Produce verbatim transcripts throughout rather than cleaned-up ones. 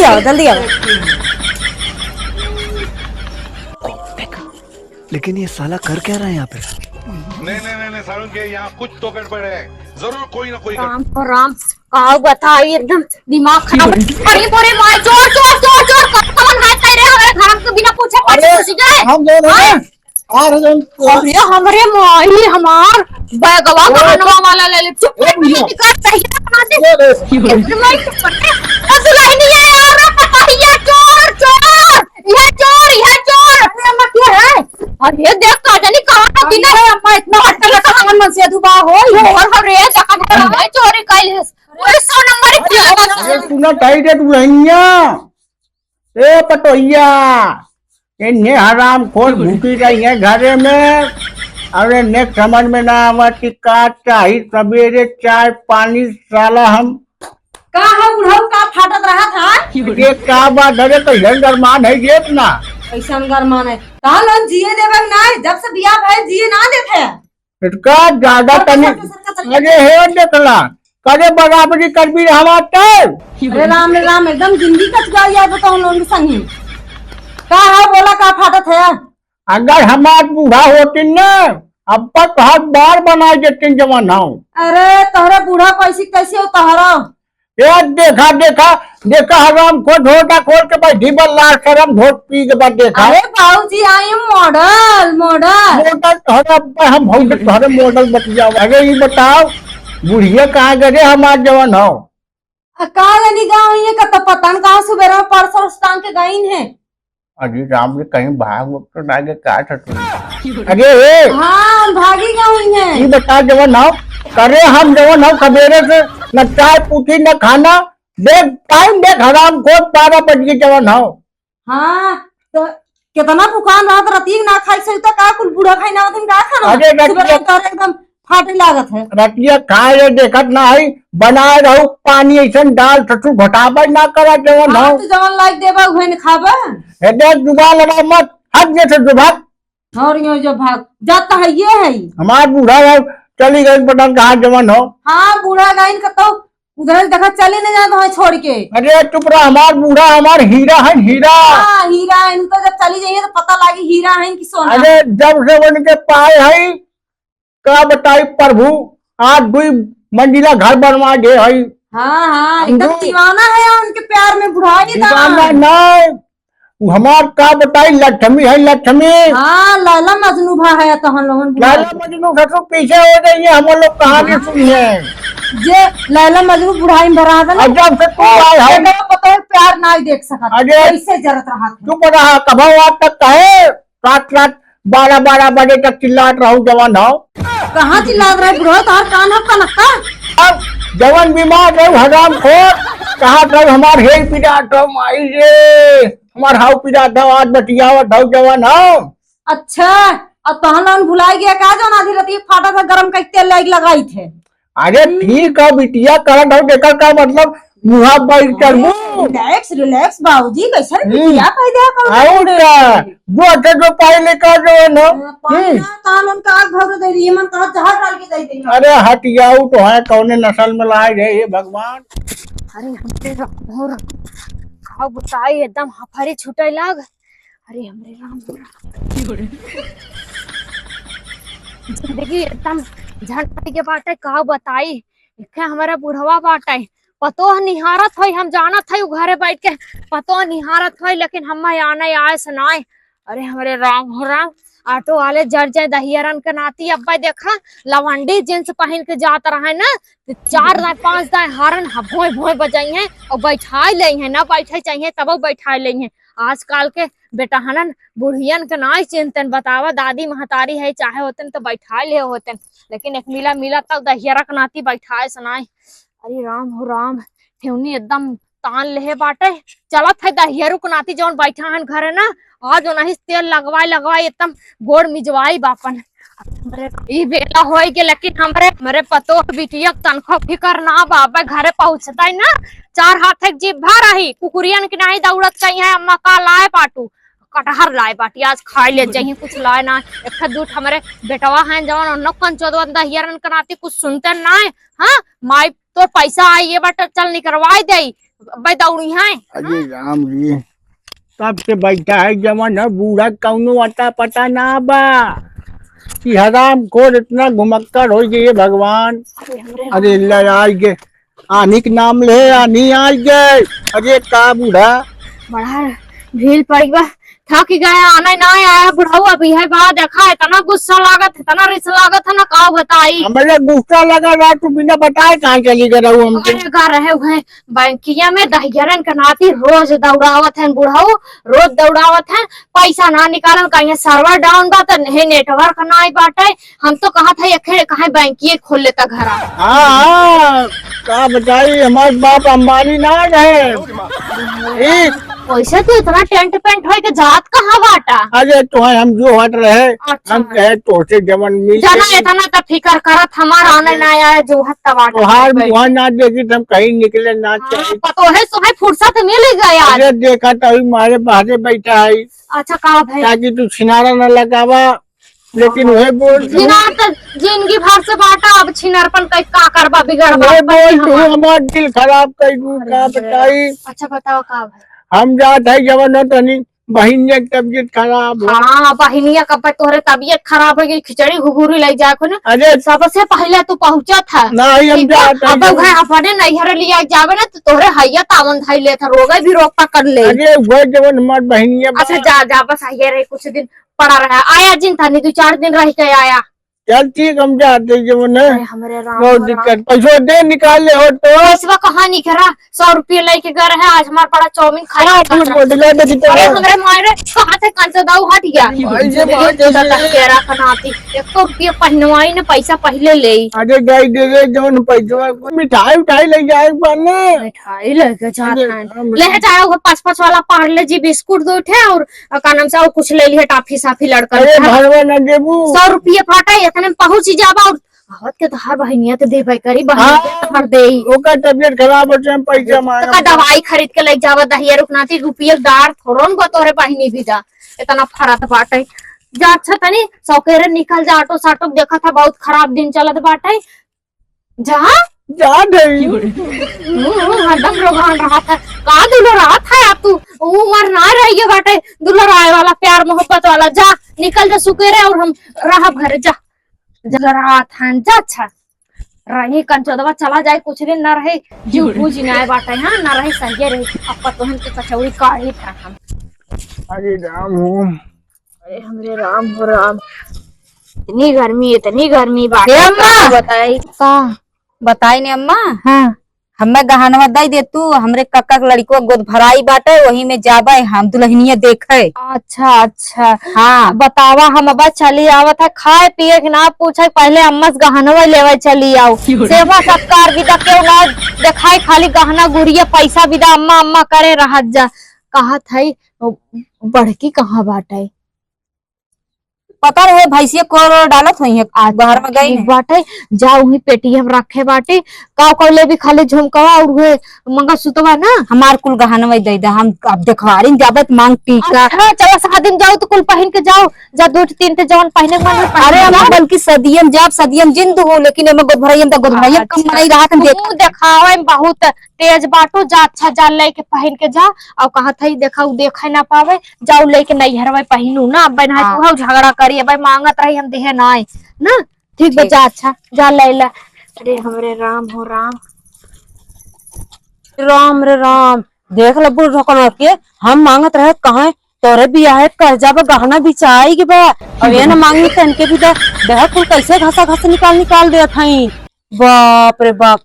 आओ, जल्दी आओ। देख, लेकिन ये साला कर क्या रहा है यहाँ पे? नहीं, नहीं, नहीं, नहीं, सारुण के यहाँ कुछ तो गड़बड़ है, जरूर कोई ना कोई गड़बड़। राम हो राम, का बताई, एकदम दिमाग खराब। अरे बोरे माय, चोर, चोर, चोर, चोर, कौन है तेरे हमारे घर में बिना पूछे पाछे अरे, घुस गए? हम जो है ना, हैं? आ रहे हैं। अरे हमरे माई, हमार बैगवा ए, गहनवा वाला ले ले। चुप ए, कर, भैया। निकाल, सही से बना दे। ए, ए। इतना ही चुप कर। ओ दुल्हनिया यार, पतोहिया चोर, चोर। यह चोर, यह चोर। अरे अम्मा, क्या है? अरे देख, का जानी कहाँ का दिन है। अरे अम्मा, इतना हटके लगा, हमन मन से दुबा हो। और हम रे, देखा, चोरी कइल है। अरे सौ नंबर की अरे, अरे, सुना, टाइट है दुल्हनिया। ए पतोहिया, इन्हें हरामखोर घुसी रही है घरे में। अरे, नेक समझ में ना आवत कि का चाही सबेरे चाय पानी, साला हम का है बुढ़ऊ, का फाटत रहा था? ये का बात है रे, कैसन गरमान है ये इतना? कैसन गरमान है? कहा लोग जिए देवे ना, जब से बियाह भइल जिए ना देते हैं। इतका ज्यादा चल, तनी चल, चल, चल, चल। अरे हे देखला, करे बराबरी करबी रहवा तब। अरे राम रे राम, एकदम जिंदगी कट गई है, बताओ लोग संगी। का है बोला, का फाटत है? अगर हमार बूढ़ा होतिन न, अब तक हर बार बनाइ देतिन जवन हौ। अरे तोहरे बूढ़ा कैसी कैसी हो तोहरा? ए देखा, देखा, देखा, हरामखोर झोटा खोल के बैठी बा, लाज शरम घोट पी के बा, देखा। अरे बाबूजी, I am model, model। Model तोहरे अब्बा, हम भौजी तोहरे model बतियाओ। अरे ई बताओ, बुढ़िया कहाँ गए रे हमार जवन हौ? आ, का जानी गाँव ये का तो पता न कहाँ सुबेरा परसों टांग के गईन है। अरे राम रे, कहीं भाग वक्त तो ना गए का ठठुर? अरे हे, हाँ, हम भागी गए हुई हैं। ई बता जवन हौ, करे हम जवन हौ सबेरे से न चाय पूछी न खाना, देख टाइम देख हरामखोर, बारह बज गए जवन हौ। हाँ, तो कितना भुखान रहत रतिया ना खाई सही तो का कुल बूढ़ा खाई ना होतिन का खाना? अरे रतिया सुबह तो एकदम फाटे लागत है। रतिया खाए रे देखत ना है, बनाए रहू पानी ऐसन डाल ससुर घटाबे ना करा जवन हाँ, हौ। तो जवन लाइक देबा उहे न खाबा। ए देख जुबान लड़ा मत, हट जे से जुबान। और यो जो भाग जाता है ये है। हमार बूढ़ा है, चली गई पता न कहाँ जवन हौ। हाँ, बूढ़ा गईन का तो उधर देखा चली न जात है छोड़ के। अरे चुप रहा, हमार बूढ़ा हमार हीरा है, हीरा। हाँ, हीरा है, तो जब चली जाइए तो पता लागी हीरा है कि सोना। अरे जब से उनके पाए है, का बताई प्रभु, आज दुई मंजिला घर बनवा दे है। हाँ, हाँ, एकदम दीवाना है यार उनके प्यार में, बुढ़ाई दीवाना ना। नहीं, वो हमार का बताई, लक्ष्मी है, लक्ष्मी। हाँ, लैला मजनू भा है तो हम लोगन बुढ़ाई। लैला मजनू से तो पीछे हो जाइए, हम लोग कहानी सुनिए। जे लैला मजनू बुढ़ाई में भरा था ना, और जब से तू आए है, बेटा पता है प्यार ना ही देख सकत, अरे, कैसे जरत रहा था। चुप रहा, कब आज तक कहे रात रात बारह बारह बजे तक चिल्लात रहू जवन हौ। कहाँ चिल्लात रहे बुढ़ऊ, तोहर कान हौ कनक्का? अब जवन बीमार रहू हरामखोर, कहाँ रहू हमार हे पिरात हौ माई रे, हमार हाउ पिरात हौ, आज बतियावत हौ जवन हौ। अच्छा, अब तोहन लोगन भुलाई गया का जवन आधी रतिया फाटा था गरम कइके तेल लाइक लगाई थे? अरे ठीक है, बिटिया करत हौ, एकर का मतलब मुहा बैठ चढ़बू? Relax, relax बाबूजी, कैसन हम्म। बिटिया कह दिया कौन और बूढ़े? का? जो अच्छा जो पाई लेकर जो है ना। हाँ, पानी हम्म। ना, तान उनका आग भर दे रही है, मन कहा जहर डाल के दे देंगे। अरे हटियाऊ तो है, कौने नस्ल में लाए गए ये भगवान। अरे हमरे राम हो राम, खाओ बताई एकदम हफरी छूटे लाग। अरे हमरे राम हो राम। जिंदगी एकदम झंड के बाटे, का बताई। एखे हमारा बुढ़वा बाटे, पतोह निहारत होई, हम जानत हई उ घरे बैठ के पतोह निहारत होई, लेकिन हम आने आए से नाय। अरे हमरे राम हो राम, ऑटो वाले जर जाए दहियरन के नाती। अब्बे देखा, लवंडी जींस पहिन के जात रहे ना, तो चार दाए पांच दाए हारन ह-, भोंय भोंय बजाई हैं और बैठाई लेई हैं, ना बैठे चाहिए तब बैठाई लेई हैं। आजकल के बेटहनन बुढ़ियन के नाय चिंतन, बतावा, दादी महतारी है चाहे होतन तो बैठाई ले होतन, लेकिन एक मिला मिला तब दहियरा के नाती बैठाए से नाय। अरे राम हो राम, ठेवनी एकदम तान लेहे बाटे। चलत है दहियरू के नाती जौन बैठा हन घरे ना, आज ओनही से तेल लगवाई लगवाई एकदम गोड़ मिजवाई बापन। हमरे ई बेला होई के, लेकिन हमरे, हमरे पतोह बिटिया के तनखो फिकर ना बा। अबे घरे पहुँचता ही ना, चार हाथ एक जीभ भर रही, कुकुरियन की नाई दौड़त कही है, "अम्मा का लाए बाटू?" "कटहर लाए बाटी, आज खाई ले जाही, कुछ लाए ना।" एक ठे दूठ हमरे बेटवा हैं जवन उन्नो कंचोदवन दहियरन के नाती कुछ सुनते ना है। हाँ, माई तोर पैसा आई ये बाटे, चल निकरवाई दे। अब्बे दौड़ी हैं। अरे राम जी, तब से बैठा है जवन है बूढ़ा, कौनो अता पता ना बा। कि हरामखोर इतना घुमक्कड़ होइ गए भगवान। अरे हमरे अरे राम। लड़ाई के आन्ही के नाम ले, आन्ही आ गए। अरे का बूढ़ा। बड़ा भीड़ पड़ी बा, थक गया, आने ना आया बुढ़ऊ। अभी है बा, देखा, इतना गुस्सा लागत, इतना रिस लागत है ना, का बताई। हमरे गुस्सा लगा रहा, तू बिना बताए कहाँ चली गए रहू हमके? अरे गा रहे हुए बैंकिया में दहियरन के नाती रोज दौड़ावत हैं बुढ़ऊ, रोज दौड़ावत हैं, पैसा ना निकालन, कहीं server down बा, त नहीं network ना आई बाटे। हम तो कहत है, एखे कहीं बैंकिये खोल लेता घरा। हाँ, हाँ, का बताई, हमार बाप अंबानी ना रहे। ई वैसे तू इतना टेंट पेंट होई के जात कहाँ बाटा? अरे तोहे हम जो हट रहे, अच्छा। हम कहे तोसे जवन मिल जाना, गई। इतना तो फिकर करत हमार आने ना आया, जो हट तबाटा तोहार बैठ। मुँह ना देखी त हम कहीं निकले ना हाँ, चाही। पतोहे सोहे फुर्सत मिल गया आज। अरे देखा तो अभी मारे बाहरे बैठा है। अच्छा, का भाई? ताकि तू छिनारा ना लगावा, लेकिन वह बोल तू। छिनार तो जिंदगी भर से बाटा, अब छिनारपन कई का करबा, बिगड़बा, वह बोल तू हमार। हमार दिल खराब कर दू, अरे का रे। बताई? अच्छा बताओ का भाई? हम जात है जवन हो तनी बहिनिया के तबीयत खराब हो। हाँ, बहिनिया का पे तोहरे तबीयत खराब हो गई, खिचड़ी घुघुरी ले जाए को ना। अरे सबसे पहले तू पहुँचा था। नहीं, हम ठीक है? जात है अब जवन। वह अपने नैहर लिया जावे ना तो तोहरे हैया तावन धाई ले था, रोगे भी रोग पकड़ ले। अरे वो जवन हमार बहिनिया बा। अच्छा जा, जा, बस आइए रहे, कुछ दिन पड़ा रहा, आया जिन था नहीं, दो चार दिन रह के आया। चल ठीक, हम जाते जवन है। अरे हमरे राम बहुत राम। दिक्कत, पैसवा दे निकाल ले हो तो। पैसवा कहाँ निकरा? सौ रुपये लेके गए रहे, आज हमार बड़ा चाउमीन खाए हाँ, का झूठ था। बोल दिला, देखी तो। अरे हमरे मारे, कहाँ से कंचा दाऊ हट गया? भाई, ये बात देखो, ऐसे दादा है। केरा कनाती, एक तो रुपये पहनवाई ने, पैसा पहले ले। अरे दाई दे दे, जवन पैसवा, मिठाई उठाई ले जाए बने। मिठाई लेके जात अरे हैं। हम ले जाओ, वो पाँच पाँच वाला पार्ले जी बिस्कुट दो ठे और और का नाम से, और कुछ ले लिहे, टाफी साफी लड़कन अरे के। भरवा ना देबू। सौ रुपये फाटा, इतने में पहुँच ही जाबा। और आवत के तोहार बहिनिया तो देबे करी, बहिनी हाँ। के तो भर देई। ओकर तबीयत खराब होते हम पैसा तो मांगब। का दवाई खरीद के ले जावा, दहिया रुकनाती रुपये डार थोड़न बा तोहरे बहिनी भी दा, इतना फरत बाटे। जा अच्छा तनी सौकेरे निकल जा, ऑटो साटो देखा था, बहुत खराब दिन चलत बाटे। जा? जा नहीं। हम्म, हरदम रोगान रहा था। का दुलरात है आप तू? उमर ना रह गया बाटे दुलराए वाला, प्यार मोहब्बत वाला। जा, निकल जा सुकेरे और हम रहब घरे। जा, जा रहा था, जा अच्छा। रही कंचोदवा चला जाए कुछ दिन, ना रहे जीव बूझ ना आए बाटे, हाँ, ना रहे सही रहे। अब पतोहन के कचौड़ी काढ़ी था हम। अरे राम हो। अरे हमरे राम हो राम, इतनी गर्मी, इतनी गर्मी बाटे, हे अम्मा! का बताई? का? बताई ने अम्मा? हाँ। हमें गहनवा दे दे तू, हमरे कक्का के लड़िकवा गोद भराई बाटे, वही में जाबे हम दुल्हनिया देखे। अच्छा, अच्छा। हाँ। बतावा, हम अब चली आवत है, खाए पिए के ना पूछे, पहले अम्मा से गहनवा लेवे चली आओ। सेवा सत्कार विदा केहू ना देखाई, खाली गहना गुरिया पैसा विदा अम्मा अम्मा करे रहत जा। कहत है, बड़की कहाँ बाटे? पता रहे भैंसिया कोर ओर डालत होई है, अच्छा, बाहर में गई ठीक है। बाटे, जा उही पेटिया में रखे बाटे, काव काव लेबी, खाली झुमकवा और उहे मंगलसूतवा ना। हमार कुल गहनवा दे दे, हम अब देखवारी में जाबे त मांग टीका। अच्छा, चला शादी में जाओ तो कुल पहिन के जाओ, जा दो तीन ठे जवन पहिने के मन हो, पहिन अरे के हम जाओ। बल्कि सदियन जाब, सदियन जिंद हो, लेकिन एमे गोदभरैयन त गोदभरैयन कम अच्छा। बनाई रहा, हम देख मुंह देखावे में बहुत तेज बाटो, जा अच्छा जा लेके पहिन के जा। और कहत है, देखा, उ देखे ना पावे, जाओ लेके नैहरवा पहिनू ना, अब बहन हाँ। तू हऊ झगड़ा करी, अब मांगत रही, हम देहे ना आई, ना? ठीक बा, ठीक। जा अच्छा, जा ले ला। अरे हमरे राम हो राम, राम रे राम, देख ले बूढ़ ढोकन के, हम मांगत रहे कहाँ तोरे बियाहे के कर्जा बा, गहना बिचाई के बा, अब ये ना मांगी तन के भी दे, देख कुल कैसे घसा घस निकाल निकाल देत हई। बाप रे बाप,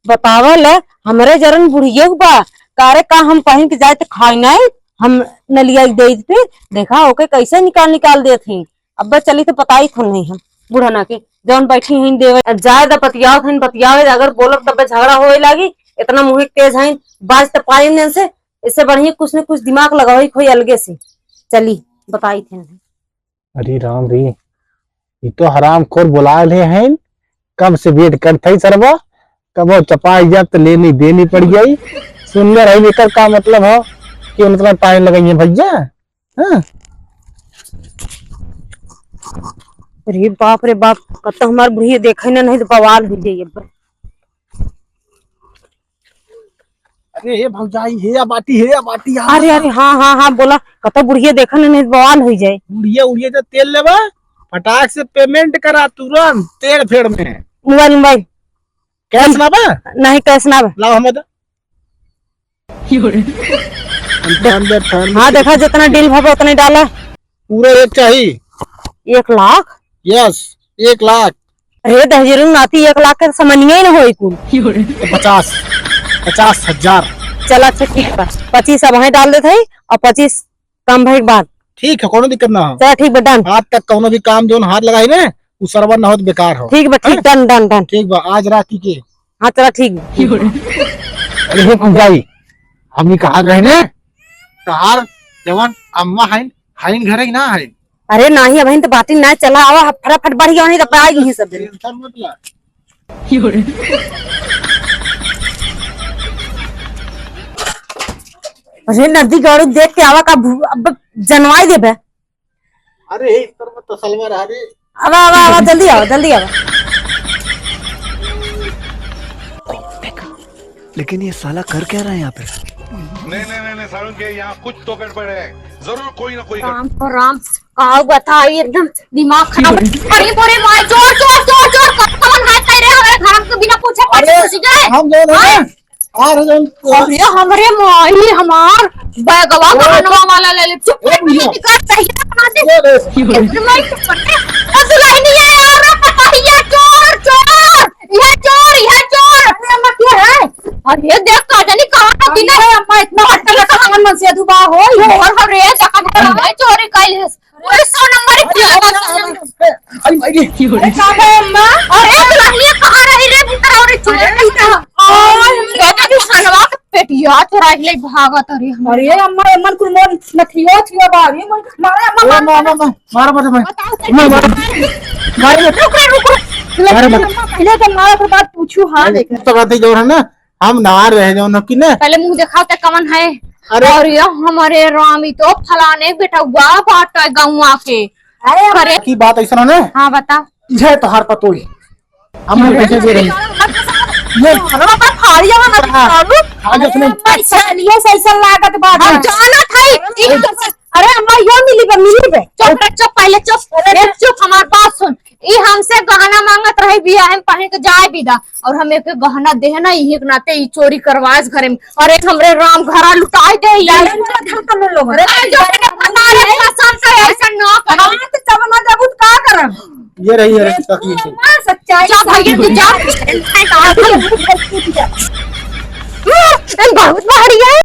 बतावल, हमरे जरन बुढ़िया के बा, कारे का हम पहिन के जाए त खाई नाई, हम नलिया के दे पे, देखा ओके कैसे निकाल निकाल देत ही। अब्बे चली त बताई थन नहीं हम, बुढ़ना के, जौन बैठी हईन देवे, अब जाए द बतियावत हईन, बतियावे द, अगर बोलब तब झगड़ा होए लागी, इतना मुँह के तेज हईन, बाज त पाई उनन से, इससे बढ़िया कुछ न कुछ दिमाग लगावे के होई अलगे से। चली, बताई थन। अरे राम रे, ई तो हरामखोर बोला ले हैं, कब से वेट करत हई सरवा, कब वो चपाई जात तो लेनी देनी पड़ गई। सुंदर है, एकर का मतलब हो कि उनका टाइम लगाइए भैया, हाँ? अरे बाप रे बाप, कब तक हमार बुढ़िया देखे ना, नहीं तो बवाल हो जाइए। अरे, हे भौजाई, हे या बाटी, हे या बाटी, आ। अरे, अरे, हाँ, हाँ, हाँ, बोला, कतो बुढ़िया देखा न, नहीं बवाल होइ जाए। बुढ़िया, उढ़िया तो तेल लेबा, फटाक से payment करा तुरंत, तेल फेड़ में। मोबाइल, मोबाइल। Cash ना बा? नहीं, cash ना बा। लाओ, हमें दे। अंठानबे, अट्ठानबे। हाँ, देखा, जितना deal भवा, उतना ही डाला। पूरा एक चाही। एक लाख? Yes, एक लाख। अरे, दहेजरू नाती, एक लाख के समनिया ही न होई कुल। तो पचास, पचास हजार। चला, अच्छा, ठीक बा, पच्चीस अब वहीं डाल देत हई और पच्चीस काम भइल बाद। ठीक है, कोनो दिक्कत ना हो। चला, ठीक बा, done। आज तक कोनो भी काम जोन हाथ लगाई ने, उ सरवा ना होत, बेकार हो। ठीक बा, ठीक, हैं? Done, done, done। ठीक बा, आज रात की के? हाँ, चला, ठीक बा। अरे हे भौजाई, हम ही कहा रहे ने, तहार जवन अम्मा हईन, हईन घरे कि ना हईन? अरे नाही, अबहिन तो बाटी ना चला, आवा, फटाफट बढ़िया होने तो पाई ही सब दिन। Tension मत ला। अरे नदी गाड़ू देख के आवा का भू-, अब जनवाई देबे। अरे, हे, इस तरफ तसलवा रहा रे। आवा, आवा, आवा, जल्दी आवा, जल्दी आवा। लेकिन ये साला कर क्या रहा है यहाँ पे? नहीं, नहीं, नहीं, नहीं, सारुण के यहाँ कुछ तो गड़बड़ है। जरूर कोई ना कोई राम तो राम, काऊ बताई, एकदम दिमाग खराब। अरे, बोरे माई, चोर, चोर, चोर, चोर, कौन, कौन है तेरे हमारे घर में तो बिना पूछे पाछे अरे, घुस गए? हम जो है ना, हाँ? आ रहे हैं हम। अरे, हमरे माई, हमार बैगवा ए, गहनवा वाला ले ले। चुप ए, कर, भैया। बेटी का सही बना दे। ए, बस। एकदम ही चुप कर दे। ओ, दुल्हनिया, अरे, पतहिया, चोर, चोर, यह चोर, यह चोर। अरे, अम्मा, क्या है? अरे, देख, का जानी कहाँ का दिन है। अरे, अम्मा, इतना हट के कहाँ मन से दुबा हो? ये और हम रे, देखा, देखा, चोरी कैले। अरे, सौ नंबर की अरे, अरे, अरे, अरे, अरे, अरे, का है, अम्मा? अरे, दुल्हनिया कहाँ रही रे? भीतर और चोरी कैले। अरे, बेटा, तू खानवा के पेटिया चोराई ले भागत, अरे, हम अरे, अम्मा, मन कुल मन नथियो थियो बा, अरे, मन, मारा, अम्मा, ए, मारा। मारा, मारा, मारा, मारा, मारा, मारा। बताओ, मारा, मारा। मारा, मारा। रुक रे, रुक रे। मारा, मारा। अम्मा, पहले तो मारा, ओकर बाद पूछू, हाँ, अरे, देख। तो बात ही जो है ना, हम ना रहे जौन कि ना। पहले मुँह देखाओ त कवन है? अरे। अरे हमरे राम, ई तो फलाने बेटवा बाटे गौवा के। अरे, अरे। की बात ऐसा ना? हाँ, बता। ये तोहार पतोही। हम लोग कैसे दे रहे हैं? ये अरे बाबा, फाड़िया वाला हाँ। फाड़ू। हाँ, जो सुने। अरे, पैसा लिए से ऐसा लागत बाटे। हम जानत हई, ई अरे। अरे अम्मा, यो मिली बे, मिली बे। चुप रे, चुप, पहले चुप। अरे। ए, चुप, हमार बात सुन। ई हमसे गहना मांगत रही, बियाह में पहन के जाए बिदा, और हम एक गहना देहे ना, इही के नाते ई चोरी करवाएस घरे में। अरे हमरे राम, घरा लुटाई दे ई। जाने में तो हम लोग। अरे, जो अपने पता नहीं कसम से ऐसा ना करो। हाँ, तो जब ना जब का करब? ये रही है, ये तकलीफ है। अम्मा, सच्चाई जा भैया, तू जा। ए, बहुत बढ़िया है।